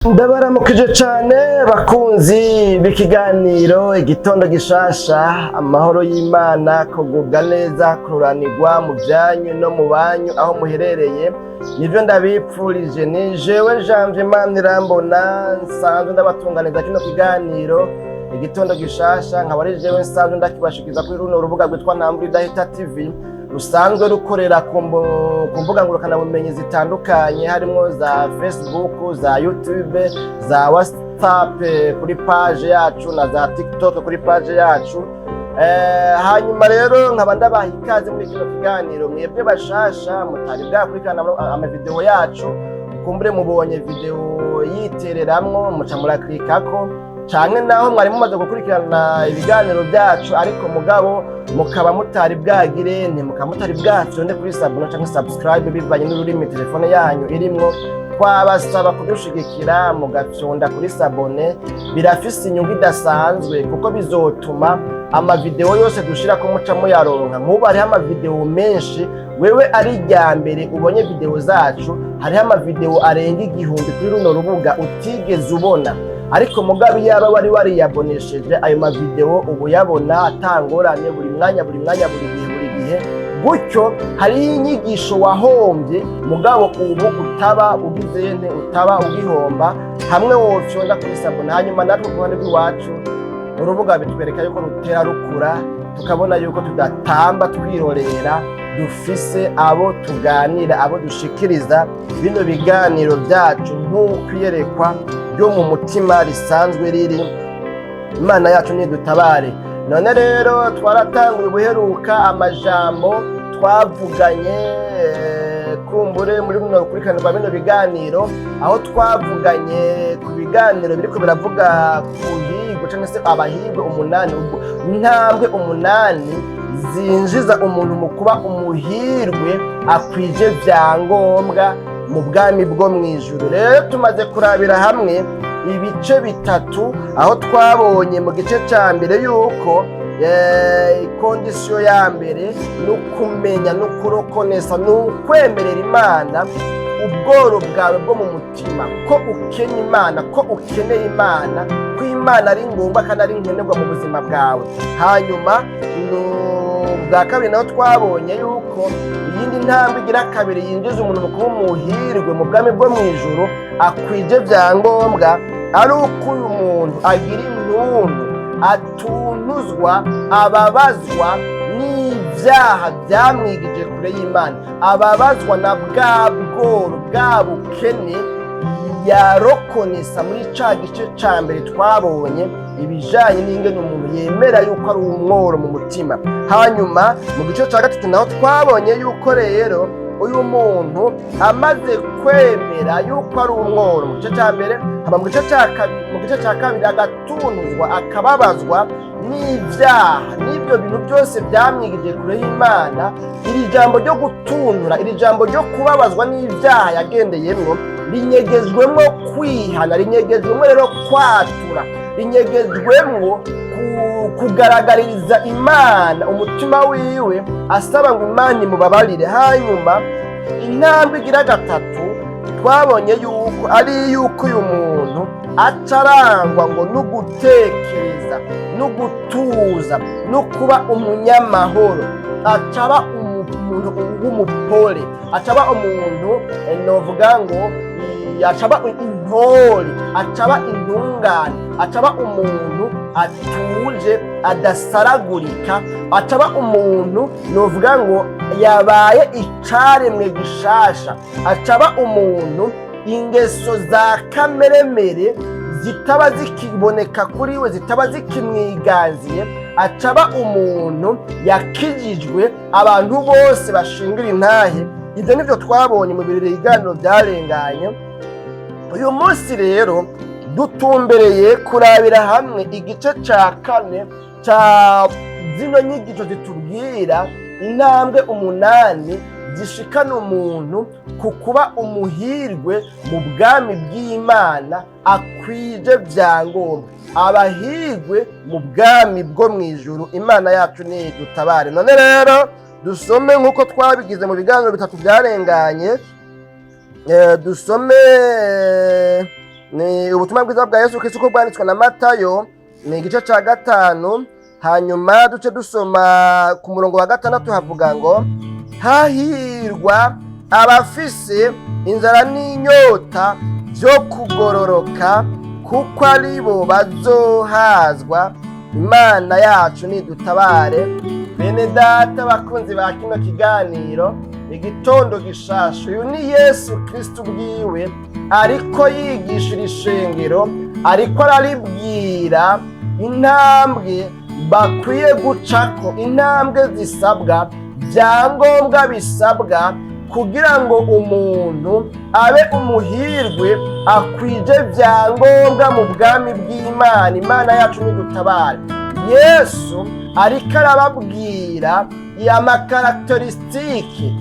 Ndabaramukije cane bakunzi b'ikiganiro Igitondo Gishasha. Amahoro y'Imana, kugubwa neza, kururanirwa mu byanyu no mu banyu aho muherereye, nivyo ndabipfurije. Ni jewe Janvier Manirambona, nsanzwe ndabatunganiza kino kiganiro Igitondo Gishasha, nkaba ari jewe nsanzwe ndakibashikiza kuri runo rubuga rwitwa Ntambwe Idahita TV, rusanzwe rukorera ku mbuga ngurukanabumenyi zitandukanye, harimo za Facebook, za YouTube, za WhatsApp kuri page yacu na za TikTok kuri page yacu. Hanyuma rero nkaba ndabaha ikaze muri kino kiganiro, mwebwe bashasha mutari bwakurikirana amavideo yacu. Kumbure mubonye video yitereramwo, muca muraklikako, canke naho mwari mumaze gukurikirana ibiganiro byacu, ariko mugabo mukaba mutari bwagire nti mukaba mutari bwafyonde kuri s'abonner canke subscribe, bivanye n'ururimi telefone yanyu irimwo. Twabasaba kudushigikira mugafyonda kuri s'abonner. Birafise inyungu idasanzwe, kuko bizotuma amavideo yose dushirako muca muyaronka. Nk'ubu hariho amavideo menshi. Wewe ari irya mbere ubonye video zacu, hariho amavideo arenga 1000 kuri runo rubuga utigeze ubona. Ariko mugabo iyaba wari wariyabonesheje, ayo mavideo ubu yabona atangorane, buri mwanya, buri mwanya, buri gihe, buri gihe. Gutyo hariho inyigisho wahombye, mugabo ubu utaba ugize nte, utaba ugihomba hamwe wofyonda kuri s'abonner. Hanyuma natwe ku ruhande rw'iwacu, urubuga bitwereka yuko rutera rukura, tukabona yuko tudatamba twirorera, dufise abo tuganira, abo dushikiriza bino biganiro byacu nk'uko iyerekwa ryo mu mutima risanzwe riri. Imana yacu nidutabare. None rero twaratanguye ubuheruka amajambo twavuganye, kumbure muri runo rukurikirane rwa bino biganiro, aho twavuganye ku biganiro biriko biravuga ku higwe cyangwa se abahigwe umunani, ubwo intambwe umunani zinjiza umuntu mu kuba umuhirwe akwije vyangombwa mu bwami bwo mu ijuru. Rero tumaze kurabira hamwe ibice bitatu, aho twabonye mu gice cya mbere yuko condition ya mbere ni ukumenya, ni ukurokonesa, ni ukwemerera Imana ubworo bwawe bwo mu mutima, ko ukenye Imana, ko ukeneye Imana, ko Imana ari ngombwa kandi ari nkenerwa mu buzima bwawe. Hanyuma bwa kabiri naho twabonye yuko iyindi ntambwe igira kabiri yinjiza umuntu mu kuba umuhirwe mu bwami bwo mu ijuru akwije byangombwa, ari uko uyu muntu agira intuntu, atuntuzwa, ababazwa n'ibyaha byamwigije kure y'Imana, ababazwa na bwa bworo, bwa bukene yarokonesa muri ca gice ca mbere twabonye, ibijanye n'ingene umuntu yemera yuko ari umworo mu mutima. Hanyuma mu gice ca gatatu naho twabonye yuko rero uyu muntu amaze kwemera yuko ari umworo mu gice ca mbere, hama mu gice ca kabiri agatunuzwa, akababazwa n'ibyaha n'ibyo bintu byose byamwigije kure y'Imana. Iri jambo ryo gutunura, iri jambo ryo kubabazwa n'ibyaha yagendeyemwo, rinyegejwemwo kwihana, rinyegejwemwo rero kwatura, rinyegejwemwo kugaragariza Imana umutima wiwe, asaba ngo Imana imubabarire. Hanyuma intambwe igira gatatu twabonye yuko ari yuko uyu muntu acarangwa ngo no gutekereza no gutuza no kuba umunyamahoro, acaba umuntu w'umupole, acaba umuntu novuga ngo acaba intore, acaba intungane, acaba umuntu atuje, adasaragurika, acaba umuntu novuga ngo yabaye icaremwe gishasha, acaba umuntu ingeso za kameremere zitaba zikiboneka kuri we, zitaba zikimwiganziye, acaba umuntu yakijijwe, abantu bose bashingira intahe. Ibyo nibyo twabonye mu biganiro byarenganye. Uyu munsi rero dutumbereye kurabira hamwe igice cya kane cya zino nyigisho zitubwira intambwe umunani zishikana umuntu ku kuba umuhirwe mu bwami bw'Imana akwije byangombwa, abahirwe mu bwami bwo mu ijuru. Imana yacu nidutabare. None rero dusome nk'uko twabigize mu biganiro bitatu byarenganye. Dusome Ni ubutumwa bwiza bwa Yesu Kristo uko bwanditswe na Matayo, ni igice cya 5, hanyuma duce dusoma ku murongo wa 6. Havuga ngo: "Hahirwa abafise inzara n'inyota byo kugororoka, kuko ari bo bazohazwa." Imana yacu nidutabare. Bene data bakunzi ba kino kiganiro Igitondo Gishasha, uyu ni Yesu Kristo ubwiwe ariko yigisha iri shengero, ariko araribwira intambwe bakwiye gucako, intambwe zisabwa, byangombwa bisabwa kugira ngo umuntu abe umuhirwe, akwije byangombwa mu bwami bw'Imana. Imana yacu nidutabare. Yesu ariko arababwira ama caractéristiques,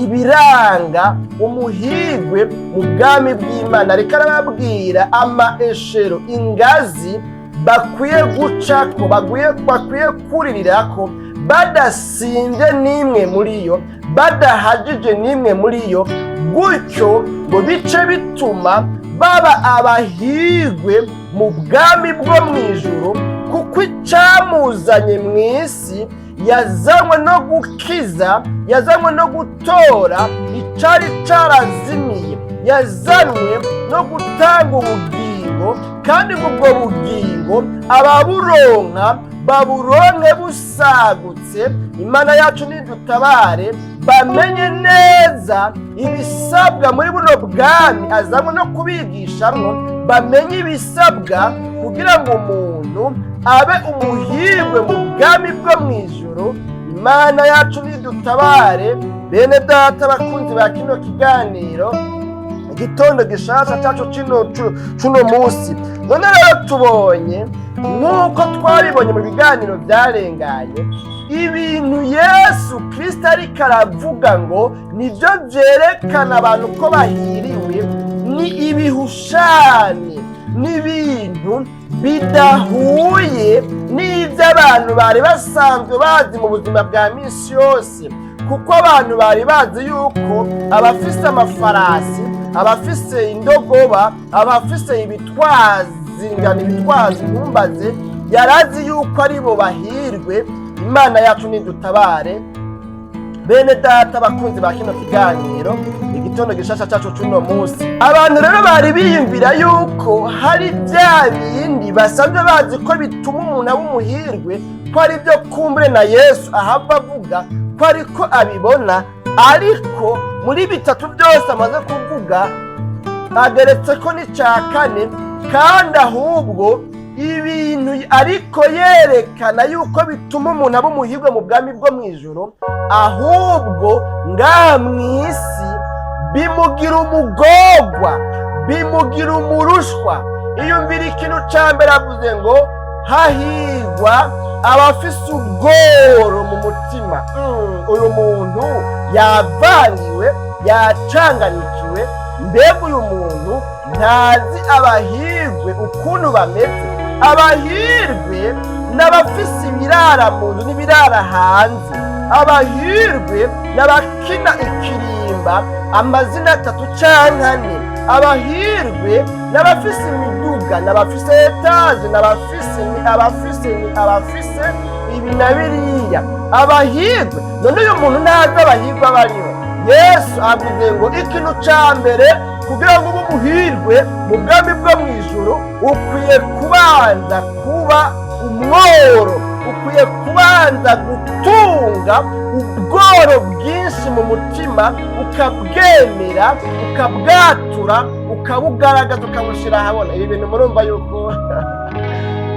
ibiranga umuhirwe mu bwami bw'Imana. Ariko arababwira ama échelons, ingazi bakwiye gucako, bakwiye kuririrako, badasimbye n'imwe muri yo, badahagije n'imwe muri yo, gutyo ngo bice bituma baba abahirwe mu bwami bwo mu ijuru. Kuko icyamuzanye mu isi, yazanywe no gukiza, yazanywe no gutora icyari cyarazimiye, yazanywe no gutanga ubugingo, kandi ngo ubwo bugingo ababuronka baburonke busagutse. Imana yacu nidutabare. Bamenye neza ibisabwa muri buno bwami azanywe no kubigishamwo, bamenye ibisabwa kugira ngo umuntu abe umuhirwe mu bwami bwo mu ijuru. Imana yacu nidutabare. Bene data bakunzi ba kino kiganiro Igitondo Gishasha cyacu kino cuno munsi, none rero tubonye, nk'uko twabibonye mu biganiro byarenganye, ibintu Yesu Kirisito ariko aravuga ngo nibyo byerekana abantu ko bahiriwe, ni ibihushane n'ibintu bidahuye n'ibyo abantu bari basanzwe bazi mu buzima bwa minsi yose. Kuko abantu bari bazi yuko abafise amafarasi, abafise indogoba, abafise ibitwazi ingano, ibitwazi ntumbaze, yarazi yuko ari bo bahirwe. Imana yacu nidutabare. Bene data bakunzi ba kino kiganiro Igitondo Gishasha cyacu c'uno munsi, abantu rero bari biyumvira yuko hari bya bindi basanzwe bazi ko bituma umuntu aba umuhirwe, ko ari byo kumbure na Yesu ahava avuga ko ariko abibona. Ariko muri bitatu byose amaze kuvuga, ageretse ko n'icya kane, kandi ahubwo ibintu ariko yerekana yuko bituma umuntu aba umuhirwe mu bwami bwo mu ijuru, ahubwo ngaha mu isi bimugira umugogwa, bimugira umurushwa. Iyumvira ikintu cya mbere avuze ngo: "Hahigwa abafise ubworo mu mutima." Uyu muntu yavangiwe, yacanganikiwe. Mbega uyu muntu ntazi abahirwe ukuntu bameze? Abahirwe n'abafise ibirara mu nzu n'ibirara hanze. Abahirwe n'abakina ikirimba amazina atatu canke ane. Abahirwe n'abafise imiduga, n'abafise étage, n'abafise, ni abafise, ni abafise ibi na biriya. Abahirwe, none uyu muntu ntazi abahirwe abariho? Yesu avuze ngo ikintu ca mbere kugira ngo ube umuhirwe mu bwami bwo mu ijuru, ukwiye kubanza kuba umworo, ukwiye kubanza gutunga ubworo bwinshi mu mutima, ukabwemera, ukabwatura, ukabugaragaza, ukabushyira ahabona. Ibi bintu murumva yuko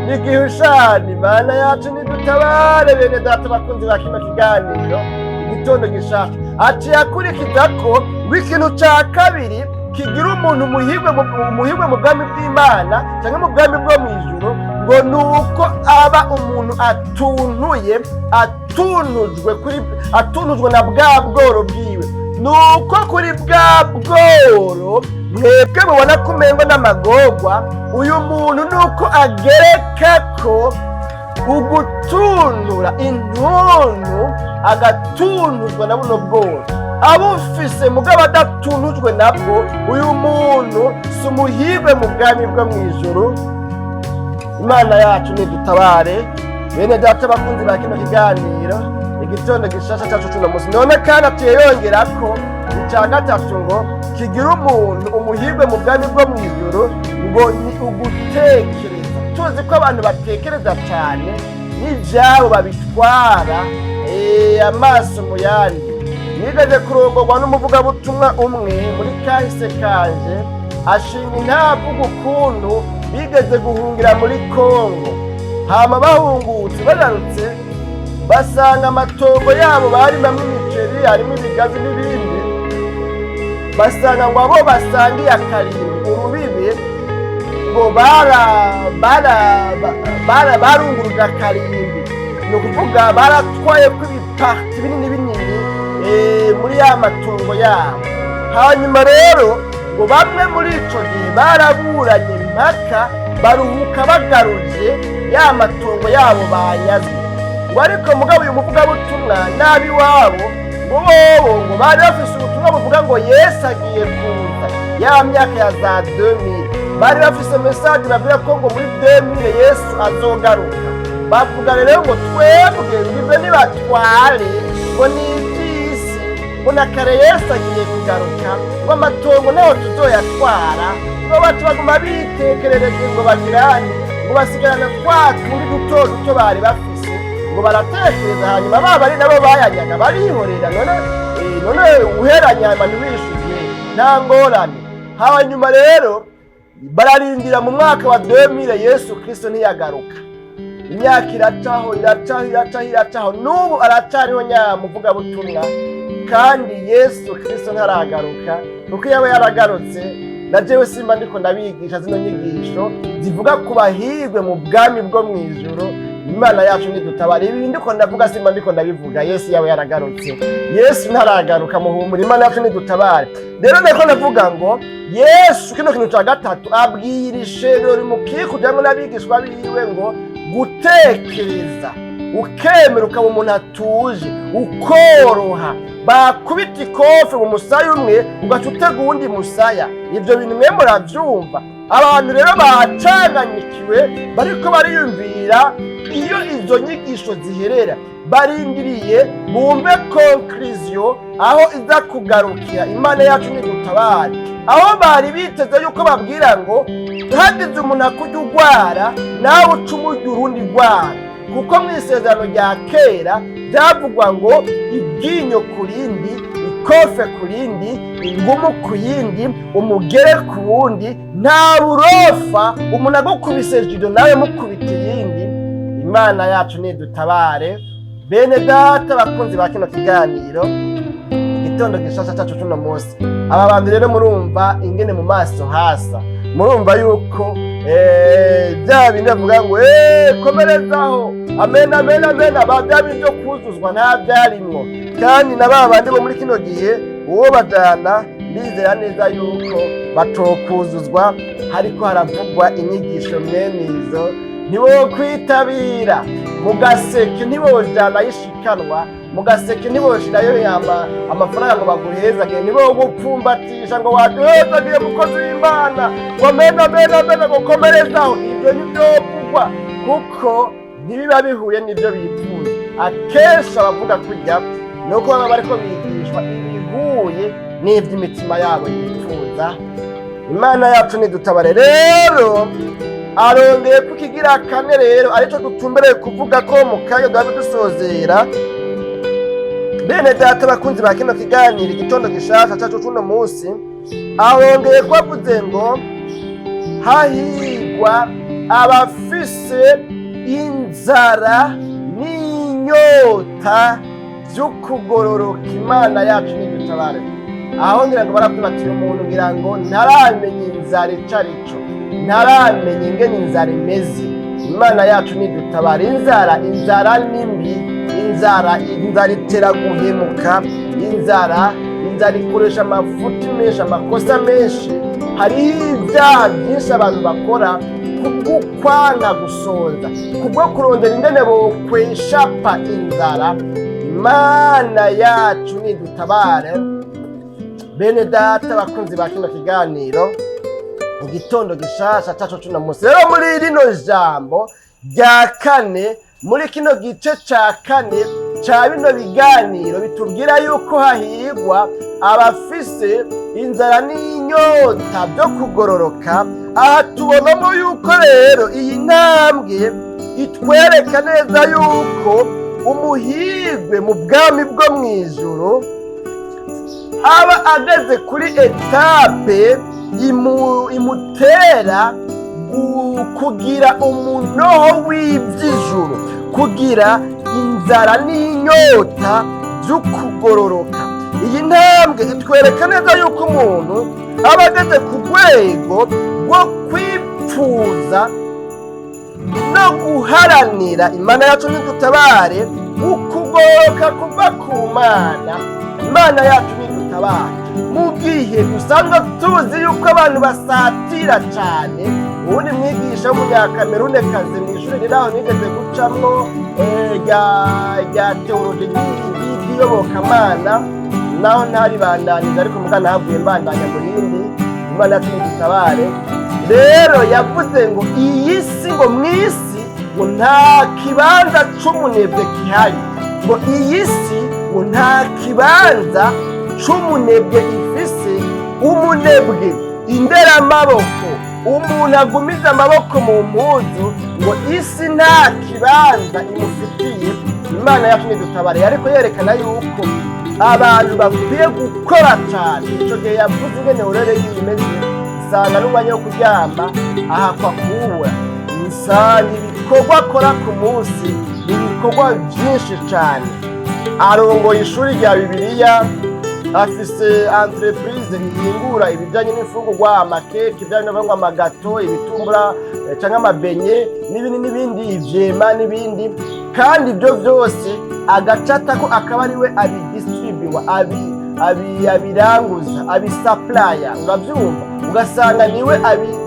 ni igihushani. Imana yacu nidutabare. Bene data bakunzi ba kino kiganiro Igitondo Gishasha, aciye akurikiza ko ngo ikintu cya kabiri kigira umuntu umuhirwe mu bwami bw'Imana cyangwa mu bwami bwo mu ijuru, ngo ni uko aba umuntu atuntuye, atunujwe kuri, atunujwe na bwa bworo bwiwe. Ni uko kuri bwa bworo mwebwe mubona ko umengo n'amagorwa, uyu muntu ni uko agereka ko ugutunura intuntu, agatunuzwa na buno bworo. Abufise mugabo adatunujwe nabwo, uyu muntu si umuhirwe mu bwami bwo mu ijuru. Imana yacu nidutabare. Bene data bakunzi ba kino kiganiro Igitondo Gishasha cyacu cuno munsi, none kandi atuye yongera ko icya gatatu ngo kigira umuntu umuhirwe mu bwami bwo mu ijuru, ngo ni ugutekereza. Tuzi ko abantu batekereza cyane n'ibyabo babitwara amaso mu yandi. Nigeze kurongorwa n'umuvugabutumwa umwe muri kahise kanje, ashinga intavuga ukuntu bigeze guhungira muri Kongo, hama bahungutse bagarutse basanga amatongo yabo barimamwo imiceri, harimo ibigazi n'ibindi. Basanga ngo abo basangiye akarimbi urubibe ngo barunguruje akarimbi, ni ukuvuga baratwaye ko ibiparties binini binini muri ya matongo yabo. Hanyuma rero ngo bamwe muri ico gihe baraburanye impaka, baruhuka bagaruje ya matongo yabo banyazwe. Ngo ariko mugabo uyu muvugabutumwa n'ab'iwabo ngo bobo ngo bari bafise ubutumwa buvuga ngo Yesu agiye kuza, ya myaka ya za 2000. Bari bafise message bavuga ko ngo muri 2000 Yesu azogaruka. Bavuga rero ngo twebwe ngo ibyo nibatware, ngo ni iby'isi, ngo na kare Yesu agiye kugaruka, ngo amatongo naho tuzoyatwara. Ngo baca baguma bitekerereje ngo bagirane, ngo basigarana twa tundi duto duto bari bafise. Ngo baratekereza, hanyuma baba ari nabo bayanyaga barihorera. None uheranya hanyuma ntiwishyuzwe, nta ngorane. Hanyuma rero bararindira mu mwaka wa 2000, Yesu Kristo ntiyagaruka. Imyaka iracaho, iracaho, iracaho, iracaho, n'ubu aracariho nyamuvugabutumwa, kandi Yesu Kristo ntaragaruka. Kuko iyo aba yaragarutse, na jewe simba ndiko ndabigisha zino nyigisho zivuga ku bahirwe mu bwami bwo mu ijuru. Imana yacu nidutabara. Ibi ndiko ndavuga simba ndiko ndabivuga Yesu yaba yaragarutse. Yesu ntaragaruka, muhumura. Imana yacu nidutabare. Rero ndiko ndavuga ngo Yesu kino kintu cya gatatu abwira ishengero rimukikuje hamwe n'abigishwa biwe ngo gutekereza, ukemera ukaba umuntu atuje, ukoroha, bakubita ikofe mu musaya umwe ugaca utega uwundi musaya. Ibyo bintu mwe murabyumva. Abantu rero bacanganyikiwe, bariko bariyumvira iyo izo nyigisho ziherera, barindiriye bumve conclusion aho iza kugarukira. Imana yacu ntidutabare. Aho bari biteze yuko babwira ngo hagize umuntu akujya urwara, nawe uca umurya urundi rwara, kuko mu isezerano rya kera byavugwa ngo iryinyo ku rindi, ikofe ku rindi, ingumu ku yindi, umugere ku wundi, nta burofa. Umuntu agukubise judo, nawe mukubita iyindi. Imana yacu nidutabare. Bene data bakunzi ba kino kiganiro Igitondo Gishasha cyacu cuno munsi, aba bantu rero murumva ingene mu maso hasa, murumva yuko bya bindi bavuga ngo komerezaho, amen, amen, amen, aba bya bindi byo kuzuzwa nta byarimwo. Kandi na ba bandi bo muri kino gihe uwo bajana, ndizera neza yuko batokuzuzwa hariko haravugwa inyigisho mwene izo. Ntiwokwitabira mu gaseke, ntibojana yishikanwa mu gaseke, ntiboshirayo yama amafaranga ngo baguhezage, ntibogupfumbatisha ngo waduhezagiye mukozi w'Imana, ngo amen, amen, amen, ngo komerezaho. Ibyo ntibyovugwa kuko ntibiba bihuye n'ibyo bifuza. Akenshi abavuga kurya ni uko baba bariko bigishwa ibihuye n'ivy'imitima yabo yifuza. Imana yacu nidutabare. Rero arongeye ko ikigira kane rero aricyo dutumbereye kuvuga ko mu kanya duhave dusozera. Bene data bakunzi ba kino kiganiro Igitondo Gishasha cacu cuno munsi, arongeye ko avuze ngo hahigwa abafise inzara n'inyota vy'ukugororoka. Imana yacu nidutabare. Aho ngira ngo baravuga bati uyu muntu ngira ngo ntaramenya inzara ico arico, ntaramenya ingene inzara imeze. Imana yacu nidutabara. Inzara, inzara ni mbi. Inzara, inzara itera guhemuka. Inzara, inzara ikoresha amafuti menshi, amakosa menshi. Hariho ibyaha byinshi abantu bakora kubw'ukwanka gusonza, kubwo kurondera ingene bokweshapa inzara. Imana yacu nidutabare. Bene data, bakunzi ba kino kiganiro Igitondo Gishasha cacu cuno munsi, rero muri rino jambo rya kane, muri kino gice ca kane ca bino biganiro bitubwira yuko hahirwa abafise inzara n'inyota byo kugororoka, aha tubonamo yuko rero iyi ntambwe itwereka neza yuko umuhirwe mu bwami bwo mu ijuru aba ageze kuri étape imutera kugira umunoho w'iby'ijuru, kugira inzara n'inyota by'ukugororoka. Iyi ntambwe itwereka neza yuko umuntu aba ageze ku rwego rwo kwipfuza no guharanira, Imana yacu ntidutabare, ukugororoka kuva ku Mana. Imana yacu ntidutabare. Mu gihe dusanzwe tuzi yuko abantu basatira cyane, ubundi mwigisha w'Umunyakamerunekazi mu ishuri riri aho nigeze gucamwo rya théologie ry'iyobokamana, naho ntaribandanije, ariko muga nahavuye mbandanya mu rindi, Imana yacu ntidutabare. Rero yavuze ngo iyi si, ngo mu isi ngo nta kibanza c'umunebwe gihari, ngo iyi si ngo nta kibanza c'umunebwe ifise. Umunebwe, inderamaboko, umuntu agumiza amaboko mu mpuzu, ngo isi nta kibanza imufitiye. Imana yacu ntidutabare. Ariko yerekana yuko abantu bakwiye gukora cyane. Ico gihe yavuze ingene urere yimeze, usanga n'umwanya wo kuryama ahakwa kuwubura, usanga ibikorwa akora ku munsi ni ibikorwa byinshi cyane. Arongoye ishuri rya Bibiliya, afise entreprise ihingura ibijyanye n'imfungurwa, amakeke, ibijyanye no kuvuga amagâteau, ibitumbura canke amabeignets n'ibindi n'ibindi, ivyema n'ibindi. Kandi ibyo byose agacata ko akaba ari we abidistribuwa, abiranguza, abisupplya. Urabyumva, ugasanga niwe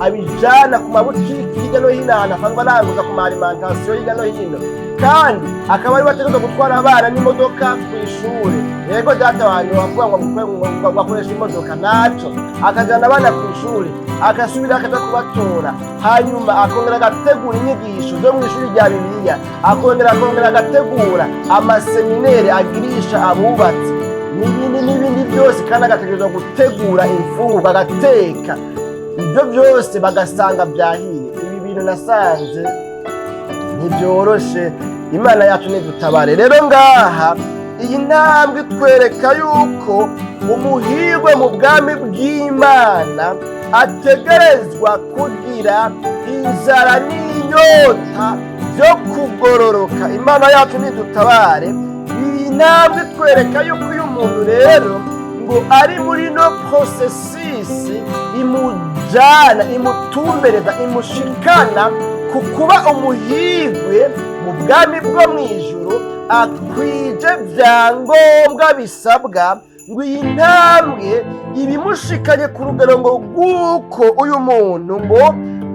abijana ku mabutiki hirya no hino, ahantu asanzwe aranguza ku ma alimentation hirya no hino. Kandi akaba ariwe ategerezwa gutwara abana n'imodoka ku ishuri. Yego data wanjye, wavuga ngo akoresha imodoka naco, akajana abana ku ishuri, agasubira akaja kubatora, hanyuma akongera agategura inyigisho zo mu ishuri rya Bibiliya, akongera agategura amaséminaire agirisha abubatsi n'ibindi n'ibindi byose. Kandi agategerezwa gutegura imfungurwa, agateka ibyo byose, bagasanga byahiye. Ibi bintu nasanze ntibyoroshe. Imana yacu ntidutabare. Rero ngaha iyi ntambwe itwereka yuko umuhirwe mu bwami bw'Imana ategerezwa kugira inzara n'inyota byo kugororoka. Imana yacu ntidutabare. Iyi ntambwe itwereka yuko uyu muntu rero ngo ari muri no processus imujyana, imutumbereza, imushikana ku kuba umuhirwe mu bwami bwo mu ijuru, akwije byangombwa bisabwa. Ngo iyi ntambwe ibimushikanye ku rugero ngo rw'uko uyu muntu ngo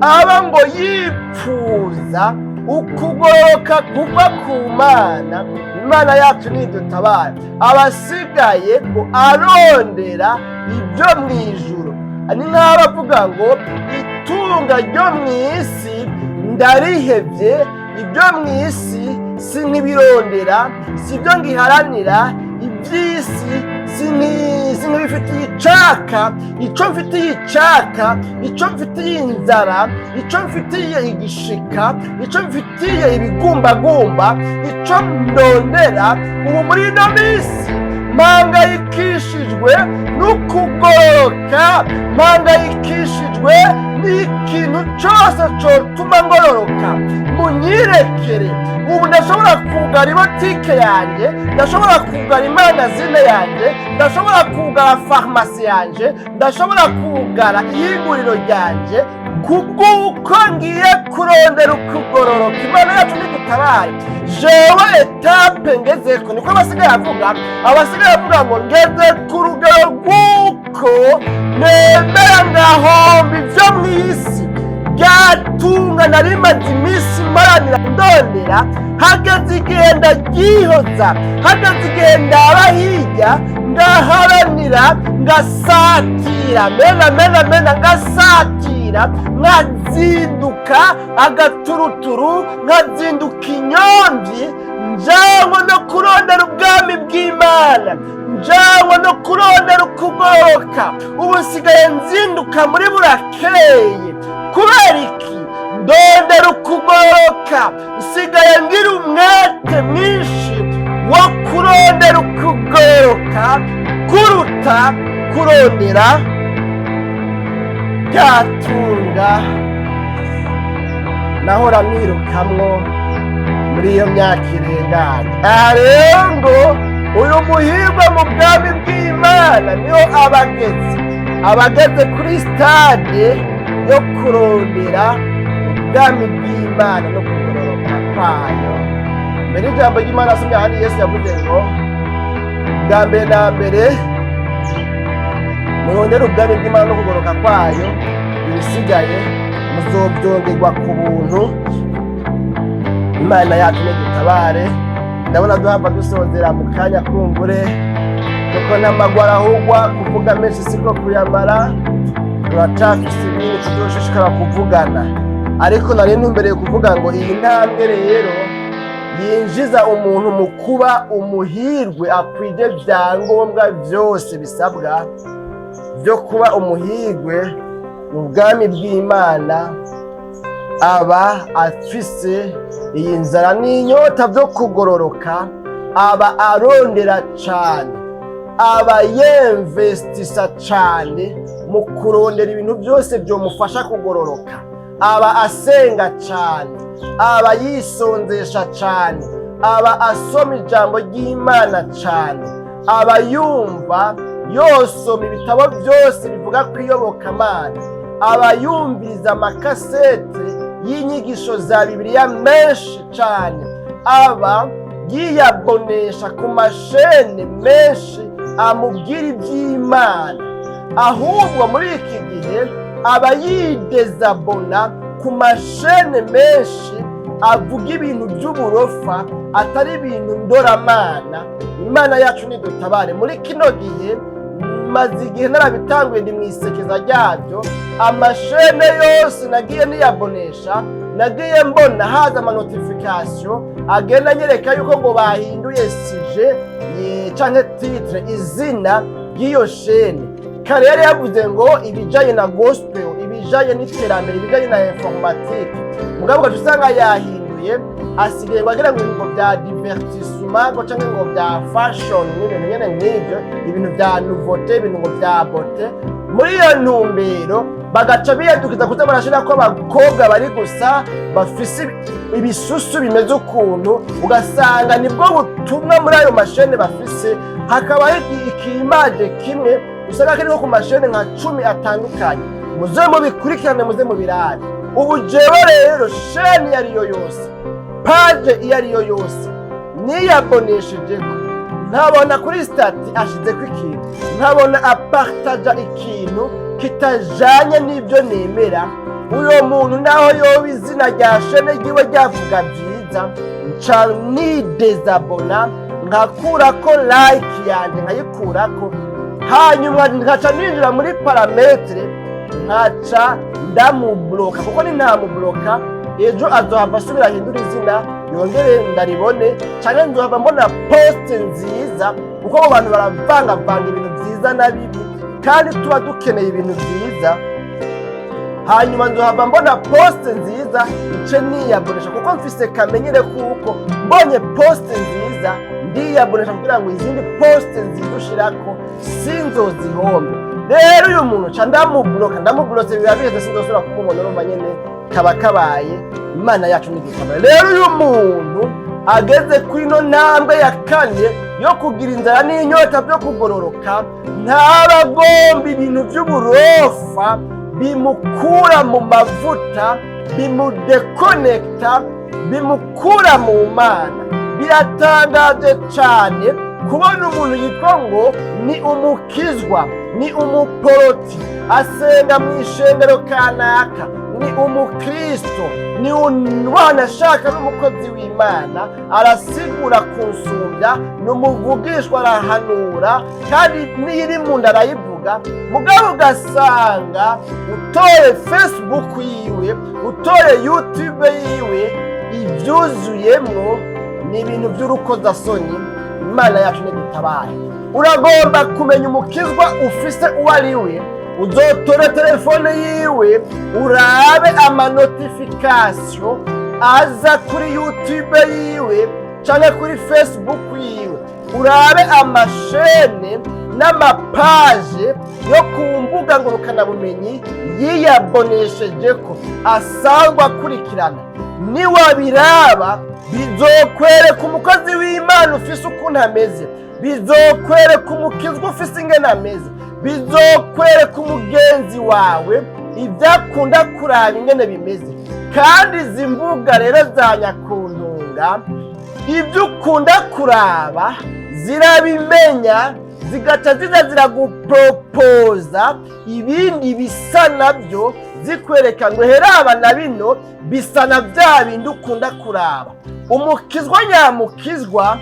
aba ngo yipfuza ukugororoka kuva ku Mana. Imana yacu nidutabara. Abasigaye ngo arondera ibyo mu ijuru, ni nk'aho abavuga ngo itunga ryo mu isi ndarihevye, ibyo mu isi si nk'ibirondera, si ibyo ngiharanira, iby'isi si nk'ibifitiye icaka. Icyo mfitiye icaka, icyo mfitiye inzara, icyo mfitiye igishika, icyo mfitiye ibigumbagumba, icyo ndondera ubu muri ino minsi, mpangayikishijwe n'ukugororoka, mpangayikishijwe n'ikintu cyose cyotuma ngororoka. Munyirekere ubu ndashobora kugara ibotike yanjye, ndashobora kugara imangazine yanjye, ndashobora kugara farumasi yanjye, ndashobora kugara ihinguriro ryanjye kubw'uko ngiye kurondera ukugororoka. Imana yacu ntidutabare. Jewe étape ngezeko, niko abasigaye avuga, abasigaye avuga ngo ngeze ku rugero rw'uko nemera ngahomba ibyo mu isi, ryatunga nari maze iminsi mparanira ndondera, hageze igihe ndaryihoza, hageze igihe ndaba hirya. Ngaharanira, ngasatira, mena mena mena, ngasatira, nkazinduka agaturuturu, nkazinduka inyomvyi, njanywe no kurondera ubwami bw'Imana, njanywe no kurondera ukugoroka. Ubu nsigaye nzinduka muri burakeye. Kubera iki? Ndondera ukugoroka. Nsigaye ngira umwete mwinshi wo kurondera ukugoroka kuruta kurondera ryatunga nahora nirukamwo muri iyo myaka irenganye. Aha rero ngo uyu muhirwe mu bwami bw'Imana niho abageze kuri stade yo kurondera ubwami bw'Imana no kugororoka kwayo. Mbere ijambo ry'Imana asomye ahandi, Yesu yavuze ngo: "Bwa mbere na mbere murondere ubwami bw'Imana no kugororoka kwayo, ibisigaye muzobyongerwa ku buntu." Imana yacu nidutabare. Ndabona duhava dusozera mu kanya kumbure, kuko n'amagwa arahugwa. Kuvuga menshi siko kuyamara. Turacafise ibindi tuzoshishikara kuvugana, ariko nari ntumbereye kuvuga ngo iyi ntambwe rero yinjiza umuntu mu kuba umuhirwe akwije byangombwa byose bisabwa byo kuba umuhirwe mu bwami bw'Imana, aba afise iyi nzara n'inyota byo kugororoka, aba arondera cane, aba yemvestisa cane mu kurondera ibintu byose byomufasha kugororoka, aba asenga cane, aba yisonzesha cane, aba asoma ijambo ry'Imana cane, aba yumva yosoma ibitabo byose bivuga ku iyobokamana, aba yumviriza amakasete y'inyigisho za Bibiliya menshi cane, aba yiyabonesha ku mashene menshi amubwira iby'Imana. Ahubwo muri iki gihe aba yidezabona ku mashene menshi avuga ibintu by'uburofa, atari ibintu ndoramana. Imana yacu nidutabare. Muri kino gihe maze igihe narabitanguye, ndi mu isekeza ryabyo. Amashene yose nagiye niyabonesha, nagiye mbona haza ama notification agenda anyereka yuko ngo bahinduye sujet canke titre, izina ry'iyo shene. Kare yari yavuze ngo ibijanye na gospel, ibijanye n'iterambere, ibijanye na informatique, mugabo ugaca usanga yahinduye, asigaye ngo agira ngo ibintu bya divertissement, ngo canke ngo bya fashion n'ibintu nyene nk'ivyo, ibintu bya nouveauté, ibintu ngo bya beauté. Muri iyo ntumbero bagaca biyadukiza kuza barashira ko abakobwa bari gusa bafise ibisusu bimeze ukuntu, ugasanga nibwo butumwa muri ayo mashene bafise. Hakabaho ikimaje kimwe usanga kiriko ku mashene nka 10 atandukanye. Muze mubikurikirane, muze mubirabe. Ubu jewe rero sheni iyo ariyo yose, page iyo ariyo yose niyabonesheje ko nkabona kuri statut ashizeko ikintu, nkabona apartaja ikintu kitajanye n'ibyo nemera, uyo muntu naho yoba izina rya shene ryiwe ryavuga vyiza, nca nidezabona, nkakurako like yanje, nkayikurako, hanyuma nkaca ninjira muri paramètres, nkaca ndamubloka, kuko ni ntamubloka ejo azohava asubira ahindura izina, yongere ndaribone, canke nzohava mbona poste nziza, kuko abo bantu baravangavanga ibintu vyiza na bibi, kandi tuba dukeneye ibintu vyiza. Hanyuma nzohava mbona poste nziza, nce niyabonesha, kuko mfise kamenyere kuko mbonye poste nziza ndiyabonesha, kugira ngo izindi poste nziza ushirako sinzozihombe. Rero uyu muntu ca ndamubloka, ndamublotse, biba biheze, sinzosubira kumubona. Urumva nyene kaba kabaye. Imana yacu nidutabare. Rero uyu muntu ageze kuri ino ntambwe ya kane yo kugira inzara n'inyota byo kugororoka, ntaba agomba ibintu by'uburofa bimukura mu mavuta, bimudekonekita, bimukura mu Mana. Biratangaje cyane kubona umuntu yitwa ngo ni umukizwa, ni umuporoti, asenga mu ishengero kanaka, ngo Ni umukristo, ni wanashaka n'umukozi w'Imana, arasigura kunsumbya, ni umuvugishwa, arahanura, kandi n'iri mu nda arayivuga. Mugabo ugasanga utoye Facebook yiwe, utoye YouTube yiwe, ibyuzuyemwo ni ibintu by'urukozasoni. Imana yacu ntidutabare. Uragomba kumenya umukizwa ufise uwo ari we, uzotore telefone yiwe, urabe ama notification aza kuri YouTube yiwe cyangwa kuri Facebook yiwe, urabe ama chaîne n'ama page yo ku mbuga ngurukanabumenyi yiyabonesheje ko asanzwe akurikirana. Niwabiraba, bizokwereka umukozi w'Imana ufise ukuntu ameze, bizokwereka umukizwa ufise ingene ameze, bizokwereka umugenzi wawe ibyo akunda kuraba ingene bimeze. Kandi izi mbuga rero za nyakuntunga, ibyo ukunda kuraba zirabimenya, zigaca ziza ziragupropoza ibindi bisa nabyo, zikwereka ngo heraba na bino bisa na bya bindi ukunda kuraba. Umukizwa nyamukizwa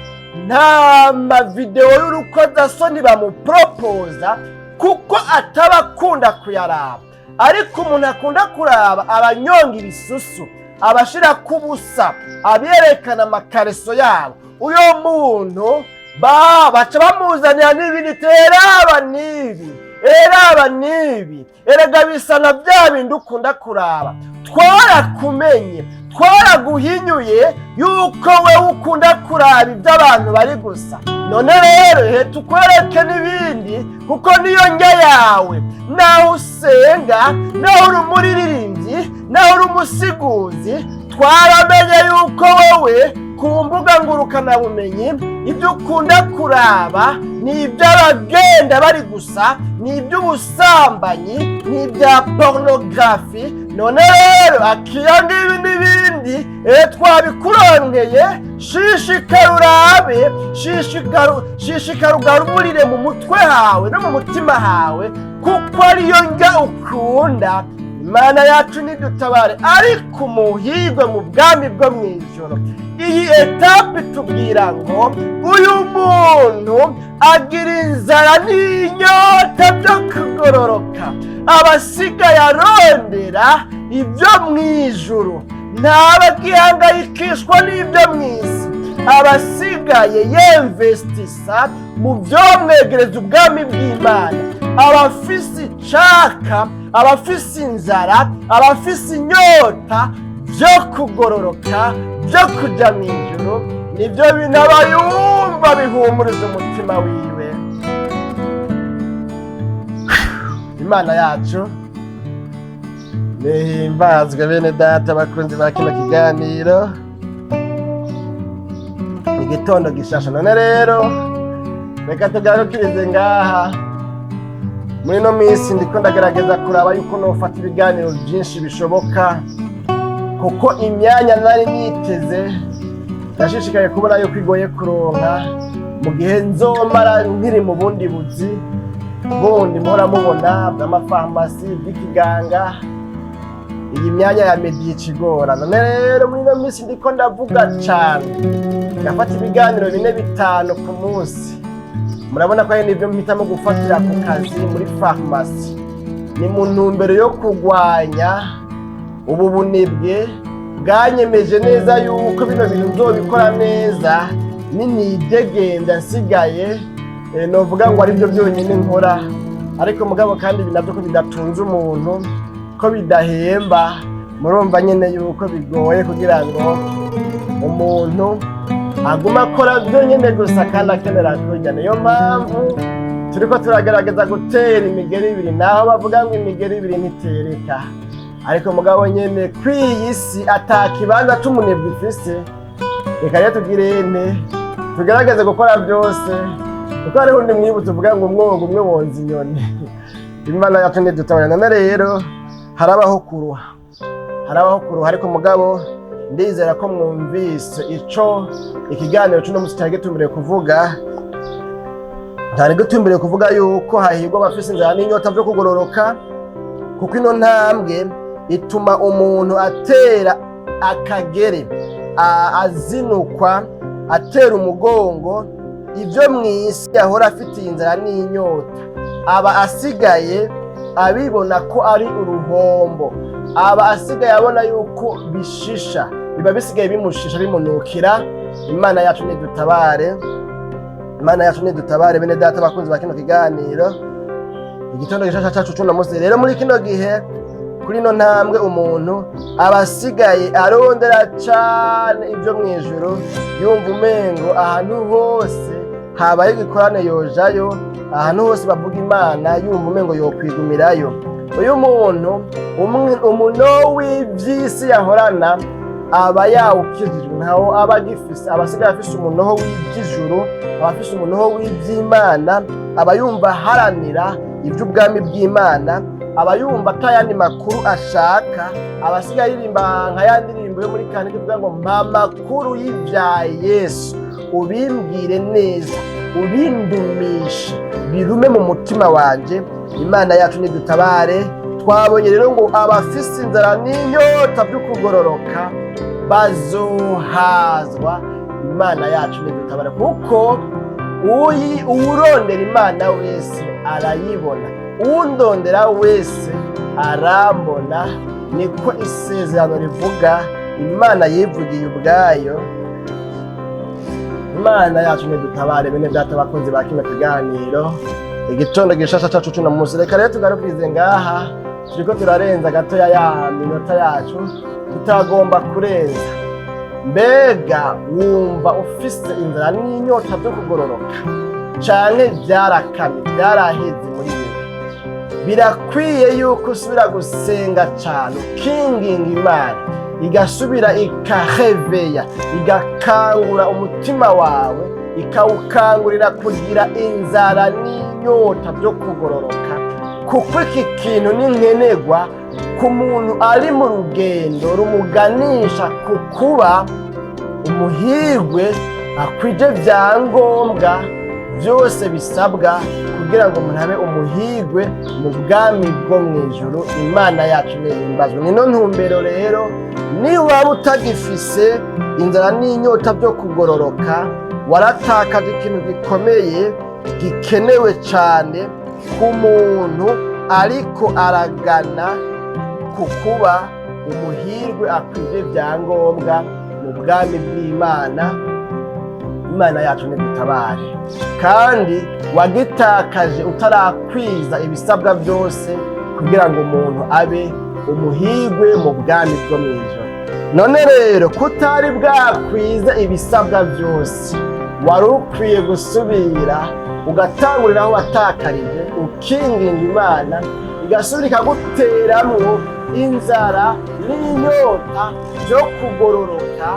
nta ma vidéo y'urukozasoni bamupropoza, kuko ataba akunda kuyaraba. Ariko umuntu akunda kuraba abanyonga ibisusu, abashira ku busa, aberekana amakareso yabo, uyo muntu baca bamuzanira n'ibindi: teraba n'ibi, eraba n'ibi, erega bisa na bya bindi ukunda kuraba. Twarakumenye, twaraguhinyuye yuko wewe ukunda kuraba ibyo abantu bari gusa. None rero he tukwereke n'ibindi, kuko niyo njya yawe. Naho usenga, naho uri umuririmbyi, naho uri umusiguzi, twaramenye yuko wowe ku mbuga ngurukanabumenyi ibyo ukunda kuraba ni iby'abagenda bari gusa, ni iby'ubusambanyi, ni ibya pornographie. None rero akira ngibi n'ibindi twabikurongeye. Shishikara urabe, shishikara ugarurire mu mutwe hawe no mu mutima hawe, kuko ariyo njya ukunda. Imana yacu nidutabare. Ariko umuhirwe mu bwami bwo mu ijoro, iyi étape itubwira ngo uyu muntu agira inzara n'inyota byo kugororoka, aba asigaye arondera ibyo mu ijuru, ntaba agihangayikishwa n'ibyo mu isi, aba asigaye yemvestisa mu byomwegereza ubwami bw'Imana. Aba afise icaka, aba afise inzara, aba afise inyota byo kugororoka, byo kujya mu ijuru. Nibyo bintu aba yumva bihumuriza umutima wiwe. Imana yacu nihimbazwe. Bene data, bakunzi ba kino kiganiro Igitondo Gishasha, none rero reka tugarukirize ngaha. Muri ino minsi ndiko ndagerageza kuraba yuko nofata ibiganiro byinshi bishoboka, kuko imyanya nari niteze ndashishikaye kubona yuko igoye kuronka mu gihe nzomara nkiri mu bundi buzi bundi muhora mubona bw'amafarumasi, bw'ikiganga. Iyi myanya ya média ikigora. None rero muri ino minsi ndiko ndavuga cane, ngafata ibiganiro bine, bitanu ku munsi. Murabona ko hari n'ibyo mpitamo gufatira ku kazi muri farumasi. Ni mu ntumbero yo kurwanya ubu bunebwe bwanyemeje neza yuko bino bintu nzobikora neza ninidegembya nsigaye novuga ngo aribyo byonyine nkora. Ariko mugabo kandi ibi nabyo ko bidatunze umuntu, ko bidahemba, murumva nyine yuko bigoye kugira ngo umuntu aguma akora byonyine gusa kandi akenera kurya. Niyo mpamvu turiko turagerageza gutera imigeri ibiri, naho bavuga ngo imigeri ibiri ntitereka. Ariko mugabo nyene kw'iyi si ata kibanza c'umunebwe ifise. Reka rero tugire ente, tugerageze gukora byose, kuko hariho undi mwibutso uvuga ngo umwongo umwe wonza inyoni. Imana yacu ntidutabara. None rero harabaho kuruha, harabaho kuruha, ariko mugabo ndizera ko mwumvise ico ikiganiro c'uno musi cyari gitumbereye kuvuga. Cyari gitumbereye kuvuga yuko hahirwa abafise inzara n'inyota vyo kugororoka, kuko ino ntambwe Ituma umuntu atera akagere, azinukwa, atera umugongo ibyo mu isi yahora afitiye inzara n'inyota. Aba asigaye abibona ko ari uruhombo, aba asigaye abona yuko bishisha, biba bisigaye bimushisha, bimunukira. Imana yacu nidutabare, Imana yacu nidutabare. Bene data bakunzi ba kino kiganiro Igitondo Gishasha cacu c'uno munsi, rero muri kino gihe, kuri ino ntambwe, umuntu aba asigaye arondera cane ibyo mu ijuru, yumva umengo ahantu hose habaye igikorane yojayo, ahantu hose bavuga Imana yumva umengo yokwigumirayo. Uyu muntu umuno w'ivy'isi yahorana aba yawukijijwe, ntawo aba agifise. Aba asigaye afise umunoho w'ivy'ijuru, aba afise umunoho w'ivy'Imana, aba yumva aharanira ivy'ubwami bw'Imana, aba yumva atayandi makuru ashaka. Aba asigaye aririmba nka ya ndirimbo yo muri kanti ivuga ngo: "Mpa amakuru y'ivya Yesu, ubimbwire neza, ubindumishe, birume mu mutima wanje." Imana yacu nidutabare. Twabonye rero ngo abafise inzara n'inyota vy'ukugororoka bazohazwa. Imana yacu nidutabare, kuko uwurondera Imana wese arayibona, uwundondera wese arambona, niko isezerano rivuga, Imana yivugiye ubwayo. Imana yacu nidutabare. Bene data bakunzi ba kino kiganiro Igitondo Gishasha cacu cuno munsi, reka rero tugarukirize ngaha. Turiko turarenza gatoya ya minota yacu tutagomba kurenza. Mbega wumva ufise inzara n'inyota vyo kugororoka, canke vyarakamye, vyaraheze muri wewe? Birakwiye yuko usubira gusenga cane, ukinginga Imana, igasubira ikaheveya, igakangura umutima wawe, ikawukangurira kugira inzara n'inyota byo kugororoka, kuko iki kintu ni nkenerwa ku muntu ari mu rugendo rumuganisha ku kuba umuhirwe akwije vyangombwa byose bisabwa kugira ngo umuntu abe umuhirwe mu bwami bwo mu ijuru. Imana yacu nihimbazwe. Nino ntumbero rero, niwaba utagifise inzara n'inyota byo kugororoka, waratakaje ikintu gikomeye gikenewe cyane ku muntu ariko aragana ku kuba umuhirwe akwije byangombwa mu bwami bw'Imana. Imana yacu ntidutabare. Kandi wagitakaje utarakwiza ibisabwa byose kugira ngo umuntu abe umuhirwe mu bwami bwo mu ijuru. None rero kutari bwakwiza ibisabwa byose, wari ukwiye gusubira ugatangurira aho watakarije, ukinginga Imana, igasubira ikaguteramwo inzara n'inyota byo kugororoka,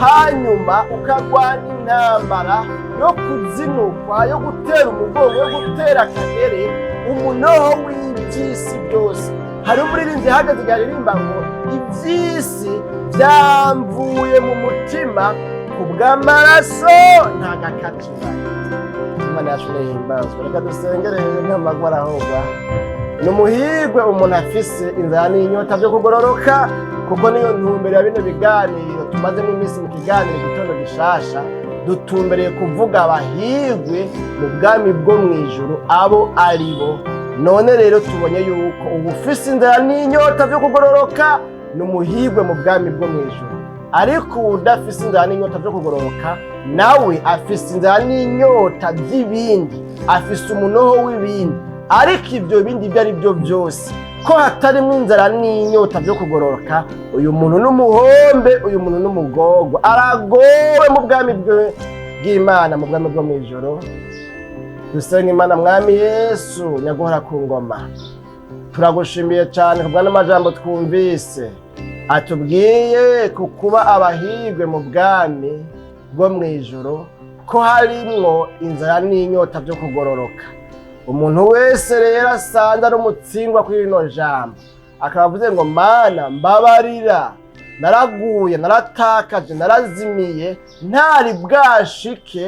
hanyuma ukagwana intambara yo kuzinukwa, yo gutera umugongo, yo gutera akagere umunoho w'iby'isi byose. Hari umuririmbyi ahagaze igihe aririmba ngo: "Iby'isi byamvuye mu mutima ku bw'amaraso ntagakacira." Imana yacu nihimbazwe. Reka dusengere ntamagwa arahogwa. Ni umuhirwe umuntu afise inzara n'inyota byo kugororoka, kuko niyo ntumbero ya bino biganiro tumazemo iminsi. Mu kiganiro Igitondo Gishasha dutumbereye kuvuga abahirwe mu bwami bwo mu ijuru abo ari bo. None rero tubonye yuko uba ufise inzara n'inyota byo kugororoka ni umuhirwe mu bwami bwo mu ijuru, ariko udafise inzara n'inyota byo kugororoka nawe afise inzara n'inyota by'ibindi, afise umunoho w'ibindi. Ariko ibyo bindi ibyo ari byo byose, ko hatarimo inzara n'inyota byo kugororoka, uyu muntu n'umuhombe, uyu muntu n'umugorwa, aragowe mu bwami bw'Imana, mu bwami bwo mu ijuru. Dusenga Imana. Mwami Yesu nyaguhora ku ngoma, turagushimiye cyane kubwa n'amajambo twumvise atubwiye ku kuba abahirwe mu bwami bwo mu ijuru, ko harimwo inzara n'inyota byo kugororoka. Umuntu wese rero asanze ari umutsindwa kuri rino jambo, akaba avuze ngo: "Mana, mbabarira, naraguye, naratakaje, narazimiye, ntari bwashike."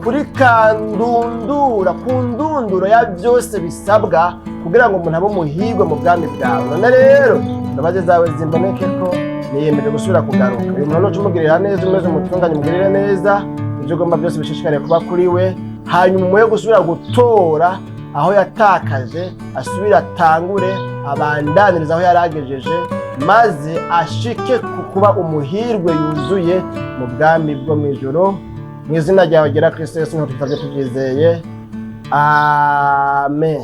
Kuri kandundura, ku ndunduro ya byose bisabwa kugira ngo umuntu abe umuhirwe mu bwami bwawe. None rero imbabazi zawe zimboneke ko niyemeje gusubira kugaruka. Uyu muntu nuca umugirira neza, umeze umutunganye, umugirire neza, ibyo ugomba byose bishishikariye kuba kuri we, hanyuma umuhe gusubira gutora aho yatakaje, asubire atangure abandaniriza aho yari agejeje, maze ashike ku kuba umuhirwe yuzuye mu bwami bwo mu ijuru. Mu izina ryawe ryera Kristo Yesu niho tutabye tubyizeye, amen.